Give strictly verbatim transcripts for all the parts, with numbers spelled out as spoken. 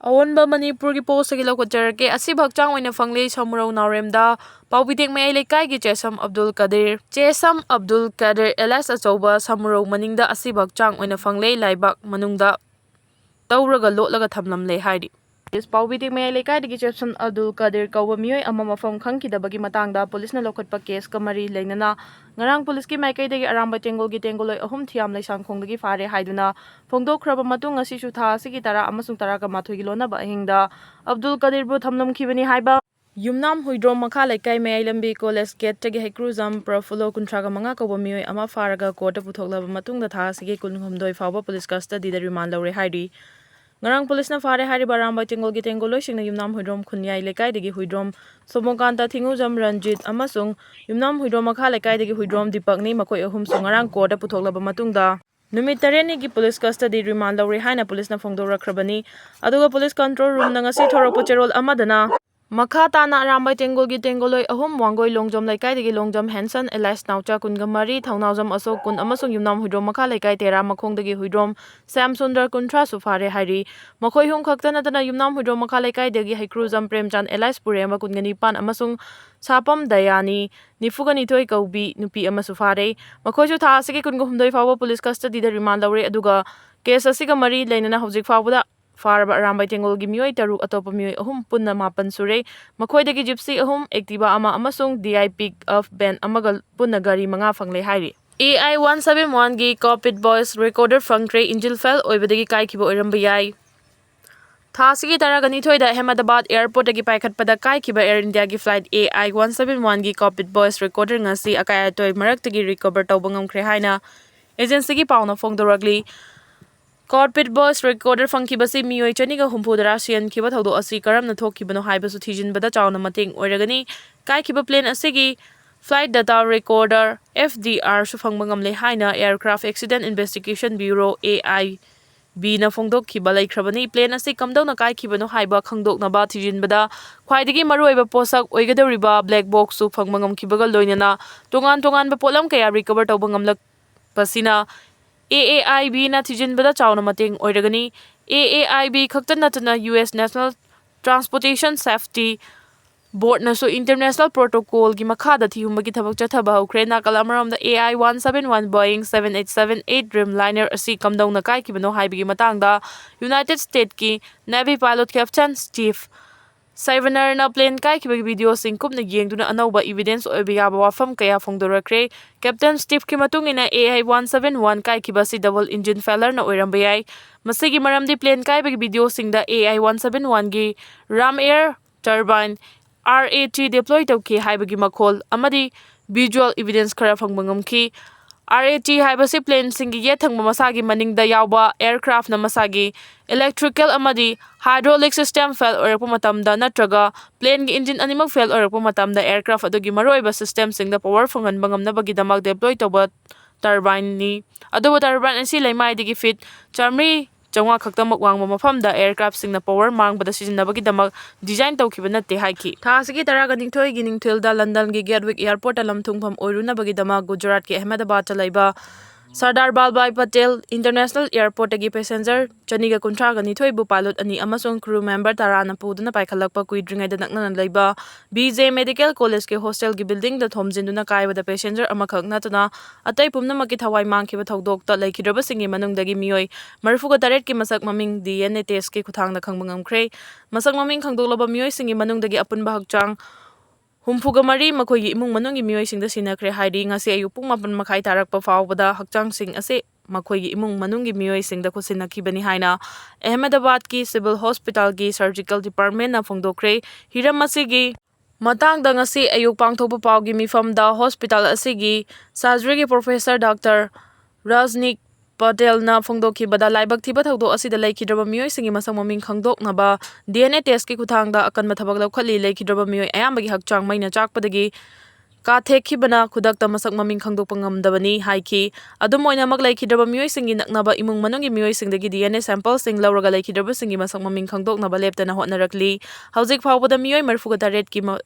ꯑꯑꯣꯟꯕ ꯃꯅꯤꯄꯨꯔꯒꯤ ꯄꯣꯁꯇꯒꯤ ꯂꯧꯈꯠꯆꯔꯛꯀꯦ꯫ ꯑꯁꯤꯕ ꯍꯛꯆꯥꯡ ꯑꯣꯏꯅ ꯐꯪꯂꯦ ꯁꯃꯨꯔꯧ ꯅꯥꯎꯔꯦꯝꯗ ꯄꯥꯎꯕꯤꯗꯦꯛ ꯃꯌꯥꯏ ꯂꯩꯀꯥꯏꯒꯤ ꯆꯦꯁꯝ ꯑꯕꯗꯨꯜ ꯀꯗꯤꯔ꯫ ꯆꯦꯁꯝ ꯑꯕꯗꯨꯜ ꯀꯗꯤꯔ ꯑꯦꯂꯥꯏꯁ ꯑꯆꯧꯕ ꯁꯃꯨꯔꯧ ꯃꯅꯤꯡꯗ ꯑꯁꯤꯕ ꯍꯛꯆꯥꯡ ꯑꯣꯏꯅ ꯐꯪꯂꯦ, ꯂꯥꯏꯕꯥꯛ ꯃꯅꯨꯡꯗ ꯇꯧꯔꯒ ꯂꯣꯠꯂꯒ ꯊꯝꯂꯝꯂꯦ ꯍꯥꯏꯔꯤ꯫ ꯄꯥꯎꯕꯤꯗꯦꯛ ꯃꯌꯥꯏ ꯂꯩꯀꯥꯏꯗꯒꯤ ꯆꯦꯁꯝ ꯑꯕꯗꯨꯜ ꯀꯗꯤꯔ ꯀꯧꯕ ꯃꯤꯑꯣꯏ ꯑꯃ ꯃꯐꯝ ꯈꯪꯈꯤꯗꯕꯒꯤ ꯃꯇꯥꯡꯗ ꯄꯨꯂꯤꯁꯅ ꯂꯧꯈꯠꯄ ꯀꯦꯁꯀ ꯃꯔꯤ ꯂꯩꯅꯅ ꯉꯔꯥꯡ ꯄꯨꯂꯤꯁꯀꯤ ꯃꯥꯏꯀꯩꯗꯒꯤ ꯑꯔꯥꯝꯕꯥꯏ ꯇꯦꯡꯒꯣꯜꯒꯤ ꯇꯦꯡꯒꯣꯜꯂꯣꯏ ꯑꯍꯨꯝ ꯊꯤꯌꯥꯝ ꯂꯩꯁꯥꯡꯈꯣꯡꯗꯒꯤ ꯐꯥꯔꯦ ꯍꯥꯏꯗꯨꯅ ꯐꯣꯡꯗꯣꯛꯈ꯭ꯔꯕ ꯃꯇꯨꯡ, ꯉꯁꯤꯁꯨ ꯊꯥ ꯑꯁꯤꯒꯤ ꯇꯔꯥ ꯑꯃꯁꯨꯡ ꯇꯔꯥꯒ ꯃꯥꯊꯣꯏꯒꯤ ꯂꯣꯟꯅꯕ ꯑꯍꯤꯡꯗ ꯑꯕꯗꯨꯜ ꯀꯗꯤꯔꯕꯨ ꯊꯝꯂꯝꯈꯤꯕꯅꯤ ꯍꯥꯏꯕ ꯌꯨꯝꯅꯥꯝ ꯍꯨꯏꯗ꯭ꯔꯣꯝ ꯃꯈꯥ ꯂꯩꯀꯥꯏ ꯃꯌꯥꯏ ꯂꯝꯕꯤ ꯀꯣꯂꯦꯖ ꯒꯦꯠꯇꯒꯤ ꯍꯩꯀ꯭ꯔꯨꯖꯝ ꯄ꯭ꯔꯐꯨꯜꯂꯣ ꯀꯨꯟꯊ꯭ꯔꯥꯒ ꯃꯉꯥ ꯀꯧꯕ ꯃꯤꯑꯣꯏ ꯑꯃ ꯐꯥꯔꯒ ꯀꯣꯔꯠꯇ ꯄꯨꯊꯣꯛꯂꯕ ꯃꯇꯨꯡꯗ ꯊꯥ ꯑꯁꯤꯒꯤ ꯀꯨꯟꯍꯨꯝꯗꯣꯏ ꯐꯥꯎꯕ ꯄꯨꯂꯤꯁ ꯀꯁꯇꯗꯤꯗ ꯔꯤꯃꯥꯟ ꯂꯧꯔꯦ ꯍꯥꯏꯔꯤ꯫ ꯉꯔꯥꯡ ꯄꯨꯂꯤꯁꯅ ꯐꯥꯔꯦ ꯍꯥꯏꯔꯤꯕ ꯑꯔꯥꯝꯕꯥꯏ ꯇꯦꯡꯒꯣꯜꯒꯤ ꯇꯦꯡꯒꯣꯜꯂꯣꯏꯁꯤꯡꯅ ꯌꯨꯝꯅꯥꯝ ꯍꯨꯏꯗ꯭ꯔꯣꯝ ꯈꯨꯟꯌꯥꯏ ꯂꯩꯀꯥꯏꯗꯒꯤ ꯍꯨꯏꯗ꯭ꯔꯣꯝ ꯁꯣꯃꯣꯀꯥꯟꯇ, ꯊꯤꯡꯉꯨꯖꯝ ꯔꯟꯖꯤꯠ ꯑꯃꯁꯨꯡ ꯌꯨꯝꯅꯥꯝ ꯍꯨꯏꯗ꯭ꯔꯣꯝ ꯃꯈꯥ ꯂꯩꯀꯥꯏꯗꯒꯤ ꯍꯨꯏꯗ꯭ꯔꯣꯝ ꯗꯤꯄꯛꯅꯤ꯫ ꯃꯈꯣꯏ ꯑꯍꯨꯝꯁꯨ ꯉꯔꯥꯡ ꯀꯣꯔꯠꯇ ꯄꯨꯊꯣꯛꯂꯕ ꯃꯇꯨꯡꯗ ꯅꯨꯃꯤꯠ ꯇꯔꯦꯠꯅꯤꯒꯤ ꯄꯨꯂꯤꯁ ꯀꯁꯇꯗꯤ ꯔꯤꯃꯥꯟ ꯂꯧꯔꯦ ꯍꯥꯏꯅ ꯄꯨꯂꯤꯁꯅ ꯐꯣꯡꯗꯣꯔꯛꯈ꯭ꯔꯕꯅꯤ꯫ ꯑꯗꯨꯒ ꯄꯨꯂꯤꯁ ꯀꯟꯇ꯭ꯔꯣꯜ ꯔꯨꯝꯅ ꯉꯁꯤ ꯊꯣꯔꯛꯄ ꯆꯦꯔꯣꯜ ꯑꯃꯗꯅ ꯃꯈꯥ ꯇꯥꯅ ꯑꯔꯥꯝꯕꯥꯏ ꯇꯦꯡꯒꯣꯜꯒꯤ ꯇꯦꯡꯒꯣꯜꯂꯣꯏ ꯑꯍꯨꯝ, ꯋꯥꯡꯒꯣꯏ ꯂꯣꯡꯖꯝ ꯂꯩꯀꯥꯏꯗꯒꯤ ꯂꯣꯡꯖꯝ ꯍꯦꯟꯁꯟ ꯑꯦꯂꯥꯏꯁ ꯅꯥꯎꯆꯥ ꯀꯨꯟꯒ ꯃꯔꯤ, ꯊꯧꯅꯥꯎꯖꯝ ꯑꯁꯣꯛ ꯀꯨꯟ ꯑꯃꯁꯨꯡ ꯌꯨꯝꯅꯥꯝ ꯍꯨꯏꯗ꯭ꯔꯣꯝ ꯃꯈꯥ ꯂꯩꯀꯥꯏ ꯇꯦꯔꯥ ꯃꯈꯣꯡꯗꯒꯤ ꯍꯨꯏꯗ꯭ꯔꯣꯝ ꯁ꯭ꯌꯥꯝ ꯁꯨꯟꯗꯔ ꯀꯨꯟꯊ꯭ꯔꯥꯁꯨ ꯐꯥꯔꯦ ꯍꯥꯏꯔꯤ꯫ ꯃꯈꯣꯏ ꯑꯍꯨꯝ ꯈꯛꯇ ꯅꯠꯇꯅ ꯌꯨꯝꯅꯥꯝ ꯍꯨꯏꯗ꯭ꯔꯣꯝ ꯃꯈꯥ ꯂꯩꯀꯥꯏꯗꯒꯤ ꯍꯩꯀ꯭ꯔꯨꯖꯝ ꯄ꯭ꯔꯦꯝꯆꯥꯟ ꯑꯦꯂꯥꯏꯁ ꯄꯨꯔꯦꯝꯕ ꯀꯨꯟꯒ ꯅꯤꯄꯥꯟ ꯑꯃꯁꯨꯡ ꯁꯥꯄꯝ ꯗꯌꯥꯅꯤ ꯅꯤꯐꯨꯒ ꯅꯤꯊꯣꯏ ꯀꯧꯕꯤ ꯅꯨꯄꯤ ꯑꯃꯁꯨ ꯐꯥꯔꯦ꯫ ꯃꯈꯣꯏꯁꯨ ꯊꯥ ꯑꯁꯤꯒꯤ ꯀꯨꯟꯒ ꯍꯨꯝꯗꯣꯏ ꯐꯥꯎꯕ ꯄꯨꯂꯤꯁ ꯀꯁꯇꯗꯤꯗ ꯔꯤꯃꯥꯟ ꯂꯧꯔꯦ꯫ ꯑꯗꯨꯒ ꯀꯦꯁ ꯑꯁꯤꯒ ꯃꯔꯤ ꯂꯩꯅꯅ ꯍꯧꯖꯤꯛ ꯐꯥꯎꯕꯗ ꯐꯥꯔꯕ ꯑꯔꯥꯝꯕꯥꯏ ꯇꯦꯡꯒꯣꯜꯒꯤ ꯃꯤꯑꯣꯏ ꯇꯔꯨꯛ, ꯑꯇꯣꯞꯄ ꯃꯤꯑꯣꯏ ꯑꯍꯨꯝ, ꯄꯨꯟꯅ ꯃꯥꯄꯟ ꯁꯨꯔꯦ꯫ ꯃꯈꯣꯏꯗꯒꯤ ꯖꯤꯞꯁꯤ ꯑꯍꯨꯝ, ꯑꯦꯛꯇꯤꯚꯥ ꯑꯃ ꯑꯃꯁꯨꯡ D I pick up van ꯑꯃꯒ ꯄꯨꯟꯅ ꯒꯥꯔꯤ ꯃꯉꯥ ꯐꯪꯂꯦ ꯍꯥꯏꯔꯤ꯫ ꯑꯦ ꯑꯥꯏ ꯋꯥꯟ ꯁꯚꯦꯟ ꯋꯥꯟꯒꯤ ꯀꯣꯛꯄꯤꯠ ꯚꯣꯏꯁ ꯔꯦꯀꯣꯔꯗꯔ ꯐꯪꯈ꯭ꯔꯦ꯫ ꯏꯟꯖꯤꯟ ꯐꯦꯜ ꯑꯣꯏꯕꯗꯒꯤ ꯀꯥꯏꯈꯤꯕ ꯑꯣꯏꯔꯝꯕ ꯌꯥꯏ꯫ ꯊꯥ ꯑꯁꯤꯒꯤ ꯇꯔꯥꯒ ꯅꯤꯊꯣꯏꯗ ꯑꯍꯃꯦꯗꯕꯥꯗ ꯑꯦꯌꯔꯄꯣꯔꯠꯇꯒꯤ ꯄꯥꯏꯈꯠꯄꯗ ꯀꯥꯏꯈꯤꯕ ꯑꯦꯌꯔ ꯏꯟꯗꯤꯌꯥꯒꯤ flight A I want seven ꯋꯥꯟꯒꯤ ꯀꯣꯛꯄꯤꯠ ꯚꯣꯏꯁ ꯔꯦꯀꯣꯔꯗꯔ ꯉꯁꯤ ꯑꯀꯥꯏ ꯑꯇꯣꯏ ꯃꯔꯛꯇꯒꯤ ꯔꯤꯀꯣꯚꯔ ꯇꯧꯕ ꯉꯝꯈ꯭ꯔꯦ ꯍꯥꯏꯅ ꯑꯦꯖꯦꯟꯁꯤꯒꯤ ꯄꯥꯎꯅ ꯐꯣꯡꯗꯣꯔꯛꯂꯤ꯫ ꯀꯣꯛꯄꯤꯠ ꯚꯣꯏꯁ ꯔꯦꯀꯣꯔꯗꯔ ꯐꯪꯈꯤꯕꯁꯤ ꯃꯤꯑꯣꯏ ꯆꯅꯤꯒ ꯍꯨꯝꯐꯨꯇꯔꯥ ꯁꯤꯍꯟꯈꯤꯕ ꯊꯧꯗꯣꯛ ꯑꯁꯤ ꯀꯔꯝꯅ ꯊꯣꯛꯈꯤꯕꯅꯣ ꯍꯥꯏꯕꯁꯨ ꯊꯤꯖꯤꯟꯕꯗ ꯆꯥꯎꯅ ꯃꯇꯦꯡ ꯑꯣꯏꯔꯒꯅꯤ꯫ ꯀꯥꯏꯈꯤꯕ ꯄ꯭ꯂꯦꯟ ꯑꯁꯤꯒꯤ flight data recorder, F D ꯑꯥꯔꯁꯨ ꯐꯪꯕ ꯉꯝꯂꯦ ꯍꯥꯏꯅ aircraft accident investigation bureau, A I ꯕꯤꯅ ꯐꯣꯡꯗꯣꯛꯈꯤꯕ ꯂꯩꯈ꯭ꯔꯕꯅꯤ꯫ ꯄ꯭ꯂꯦꯟ ꯑꯁꯤ ꯀꯝꯗꯧꯅ ꯀꯥꯏꯈꯤꯕꯅꯣ ꯍꯥꯏꯕ ꯈꯪꯗꯣꯛꯅꯕ ꯊꯤꯖꯤꯟꯕꯗ ꯈ꯭ꯋꯥꯏꯗꯒꯤ ꯃꯔꯨꯑꯣꯏꯕ ꯄꯣꯠꯁꯛ ꯑꯣꯏꯒꯗꯧꯔꯤꯕ ꯕ꯭ꯂꯦꯛ ꯕꯣꯛꯁꯁꯨ ꯐꯪꯕ ꯉꯝꯈꯤꯕꯒ ꯂꯣꯏꯅꯅ ꯇꯣꯉꯥꯟ ꯇꯣꯉꯥꯟꯕ ꯄꯣꯠꯂꯝ ꯀꯌꯥ ꯔꯤꯀꯣꯚꯔ ꯇꯧꯕ ꯉꯝꯂꯛꯄꯁꯤꯅ ꯑꯦ ꯑꯦ ꯑꯥꯏ ꯕꯤꯅ ꯊꯤꯖꯤꯟꯕꯗ ꯆꯥꯎꯅ ꯃꯇꯦꯡ ꯑꯣꯏꯔꯒꯅꯤ꯫ ꯑꯦ ꯑꯦ ꯑꯥꯏ ꯕꯤ ꯈꯛꯇ ꯅꯠꯇꯅ U S National Transportation Safety Boardꯅꯁꯨ international protocolꯒꯤ ꯃꯈꯥꯗ ꯊꯤꯍꯨꯝꯕꯒꯤ ꯊꯕꯛ ꯆꯠꯊꯕ ꯍꯧꯈ꯭ꯔꯦ꯫ ꯅꯥꯀꯜ ꯑꯃꯔꯣꯝꯗ A I one seven one Boeing seven eight seven eight Dreamliner ꯑꯁꯤ ꯀꯝꯗꯧꯅ ꯀꯥꯏꯈꯤꯕꯅꯣ ꯍꯥꯏꯕꯒꯤ ꯃꯇꯥꯡꯗ United Statesꯀꯤ Navy pilot Captain Steve Scrivenerꯅ plane ꯀꯥꯏꯈꯤꯕꯒꯤ videoꯁꯤꯡ ꯀꯨꯞꯅ ꯌꯦꯡꯗꯨꯅ ꯑꯅꯧꯕ evidence ꯑꯣꯏꯕ ꯌꯥꯕ ꯋꯥꯐꯝ ꯀꯌꯥ ꯐꯣꯡꯗꯣꯔꯛꯈ꯭ꯔꯦ꯫ Captain Steveꯀꯤ ꯃꯇꯨꯡ ꯏꯟꯅ A I one seven one ꯀꯥꯏꯈꯤꯕ ꯑꯁꯤ double engine failureꯅ ꯑꯣꯏꯔꯝꯕ ꯌꯥꯏ꯫ ꯃꯁꯤꯒꯤ ꯃꯔꯝꯗꯤ plane ꯀꯥꯏꯕꯒꯤ videoꯁꯤꯡꯗ A I one seven oneꯒꯤ ram air turbine, R A T deploy ꯇꯧꯈꯤ ꯍꯥꯏꯕꯒꯤ ꯃꯈꯣꯜ ꯑꯃꯗꯤ visual evidence ꯈꯔ ꯐꯪꯕ ꯉꯝꯈꯤ꯫ R A T ꯍꯥꯏꯕꯁꯤ planeꯁꯤꯡꯒꯤ ꯌꯦꯠ ꯊꯪꯕ ꯃꯁꯥꯒꯤ ꯃꯅꯤꯡꯗ ꯌꯥꯎꯕ aircraftꯅ ꯃꯁꯥꯒꯤ electrical ꯑꯃꯗꯤ hydraulic system fail ꯑꯣꯏꯔꯛꯄ ꯃꯇꯝꯗ ꯅꯠꯇ꯭ꯔꯒ planeꯒꯤ engine ꯑꯅꯤꯃꯛ fail ꯑꯣꯏꯔꯛꯄ ꯃꯇꯝꯗ aircraft ꯑꯗꯨꯒꯤ ꯃꯔꯨꯑꯣꯏꯕ systemꯁꯤꯡꯗ power ꯐꯪꯍꯟꯕ ꯉꯝꯅꯕꯒꯤꯗꯃꯛ deploy ꯇꯧꯕ turbineꯅꯤ꯫ ꯑꯗꯨꯕꯨ turbine ꯑꯁꯤ ꯂꯩꯃꯥꯏꯗꯒꯤ feet ꯆꯥꯃꯔꯤ ꯆꯥꯝꯃꯉꯥ ꯈꯛꯇꯃꯛ ꯋꯥꯡꯕ ꯃꯐꯝꯗ aircraftꯁꯤꯡꯅ power ꯃꯥꯡꯕꯗ ꯁꯤꯖꯤꯟꯅꯕꯒꯤꯗꯃꯛ design ꯇꯧꯈꯤꯕ ꯅꯠꯇꯦ ꯍꯥꯏꯈꯤ꯫ ꯊꯥ ꯑꯁꯤꯒꯤ ꯇꯔꯥꯒ ꯅꯤꯊꯣꯏꯒꯤ ꯅꯤꯡꯊꯤꯜꯗ Londonꯒꯤ Gatwick Airportꯇ ꯂꯝ ꯊꯨꯡꯐꯝ ꯑꯣꯏꯔꯨꯅꯕꯒꯤꯗꯃꯛ ꯒꯨꯖꯔꯥꯠꯀꯤ ꯑꯍꯃꯦꯗꯕꯥꯗꯇ ꯂꯩꯕ ꯁꯔꯗꯥꯔ ꯚꯜꯚꯥꯏ ꯄꯇꯦꯜ International Airportꯇꯒꯤ passenger ꯆꯅꯤꯒ ꯀꯨꯟꯊ꯭ꯔꯥꯒ ꯅꯤꯊꯣꯏꯕꯨ pilot ꯑꯅꯤ ꯑꯃꯁꯨꯡ crew member ꯇꯔꯥꯅ ꯄꯨꯗꯨꯅ ꯄꯥꯏꯈꯠꯂꯛꯄ ꯀꯨꯏꯗ꯭ꯔꯤꯉꯩꯗ ꯅꯛꯅꯅ ꯂꯩꯕ B J Medical Collegeꯀꯤ hostelꯒꯤ buildingꯗ ꯊꯣꯝꯖꯤꯟꯗꯨꯅ ꯀꯥꯏꯕꯗ passenger ꯑꯃꯈꯛ ꯅꯠꯇꯅ ꯑꯇꯩ ꯄꯨꯝꯅꯃꯛꯀꯤ ꯊꯋꯥꯏ ꯃꯥꯡꯈꯤꯕ ꯊꯧꯗꯣꯛꯇ ꯂꯩꯈꯤꯗ꯭ꯔꯕꯁꯤꯡꯒꯤ ꯃꯅꯨꯡꯗꯒꯤ ꯃꯤꯑꯣꯏ ꯃꯔꯤꯐꯨꯒ ꯇꯔꯦꯠꯀꯤ ꯃꯁꯛ ꯃꯃꯤꯡ D N A testꯀꯤ ꯈꯨꯠꯊꯥꯡꯗ ꯈꯪꯕ ꯉꯝꯈ꯭ꯔꯦ꯫ ꯃꯁꯛ ꯃꯃꯤꯡ ꯈꯪꯗꯣꯛꯂꯕ ꯃꯤꯑꯣꯏꯁꯤꯡꯒꯤ ꯃꯅꯨꯡꯗꯒꯤ ꯑꯄꯨꯟꯕ ꯍꯛꯆꯥꯡ ꯍꯨꯝꯐꯨꯒ ꯃꯔꯤ ꯃꯈꯣꯏꯒꯤ ꯏꯃꯨꯡ ꯃꯅꯨꯡꯒꯤ ꯃꯤꯑꯣꯏꯁꯤꯡꯗ ꯁꯤꯟꯅꯈ꯭ꯔꯦ ꯍꯥꯏꯔꯤ꯫ ꯉꯁꯤ ꯑꯌꯨꯛ ꯄꯨꯡ ꯃꯥꯄꯟ ꯃꯈꯥꯏ ꯇꯥꯔꯛꯄ ꯐꯥꯎꯕꯗ ꯍꯛꯆꯥꯡꯁꯤꯡ ꯑꯁꯤ ꯃꯈꯣꯏꯒꯤ ꯏꯃꯨꯡ ꯃꯅꯨꯡꯒꯤ ꯃꯤꯑꯣꯏꯁꯤꯡꯗ ꯈꯨꯠꯁꯤꯟꯅꯈꯤꯕꯅꯤ ꯍꯥꯏꯅ ꯑꯍꯃꯦꯗꯕꯥꯗꯀꯤ Civil Hospitalꯒꯤ surgical departmentꯅ ꯐꯣꯡꯗꯣꯛꯈ꯭ꯔꯦ꯫ ꯍꯤꯔꯝ ꯑꯁꯤꯒꯤ ꯃꯇꯥꯡꯗ ꯉꯁꯤ ꯑꯌꯨꯛ ꯄꯥꯡꯊꯣꯛꯄ ꯄꯥꯎꯒꯤ ꯃꯤꯐꯝꯗ hospital ꯑꯁꯤꯒꯤ surgeryꯒꯤ professor Doctor ꯔꯥꯖꯅꯤꯛ ꯄꯇꯦꯜꯅ ꯐꯣꯡꯗꯣꯛꯈꯤꯕꯗ, ꯂꯥꯏꯕꯛ ꯊꯤꯕ ꯊꯧꯗꯣꯛ ꯑꯁꯤꯗ ꯂꯩꯈꯤꯗ꯭ꯔꯕ ꯃꯤꯑꯣꯏꯁꯤꯡꯒꯤ ꯃꯁꯛ ꯃꯃꯤꯡ ꯈꯪꯗꯣꯛꯅꯕ D N A testꯀꯤ ꯈꯨꯠꯊꯥꯡꯗ ꯑꯀꯟꯕ ꯊꯕꯛ ꯂꯧꯈꯠꯂꯤ꯫ ꯂꯩꯈꯤꯗ꯭ꯔꯕ ꯃꯤꯑꯣꯏ ꯑꯌꯥꯝꯕꯒꯤ ꯍꯛꯆꯥꯡ ꯃꯩꯅ ꯆꯥꯛꯄꯗꯒꯤ ꯀꯥꯊꯦꯛꯈꯤꯕꯅ ꯈꯨꯗꯛꯇ ꯃꯁꯛ ꯃꯃꯤꯡ ꯈꯪꯗꯣꯛꯄ ꯉꯝꯗꯕꯅꯤ ꯍꯥꯏꯈꯤ꯫ ꯑꯗꯨꯝ ꯑꯣꯏꯅꯃꯛ, ꯂꯩꯈꯤꯗ꯭ꯔꯕ ꯃꯤꯑꯣꯏꯁꯤꯡꯒꯤ ꯅꯛꯅꯕ ꯏꯃꯨꯡ ꯃꯅꯨꯡꯒꯤ ꯃꯤꯑꯣꯏꯁꯤꯡꯗꯒꯤ D N A sampleꯁꯤꯡ ꯂꯧꯔꯒ ꯂꯩꯈꯤꯗ꯭ꯔꯕꯁꯤꯡꯒꯤ ꯃꯁꯛ ꯃꯃꯤꯡ ꯈꯪꯗꯣꯛꯅꯕ ꯂꯦꯞꯇꯅ ꯍꯣꯠꯅꯔꯛꯂꯤ꯫ ꯍꯧꯖꯤꯛ ꯐꯥꯎꯕꯗ ꯃꯤꯑꯣꯏ ꯃꯔꯤꯐꯨꯒ ꯇꯔꯦꯠꯀꯤ ꯃ-,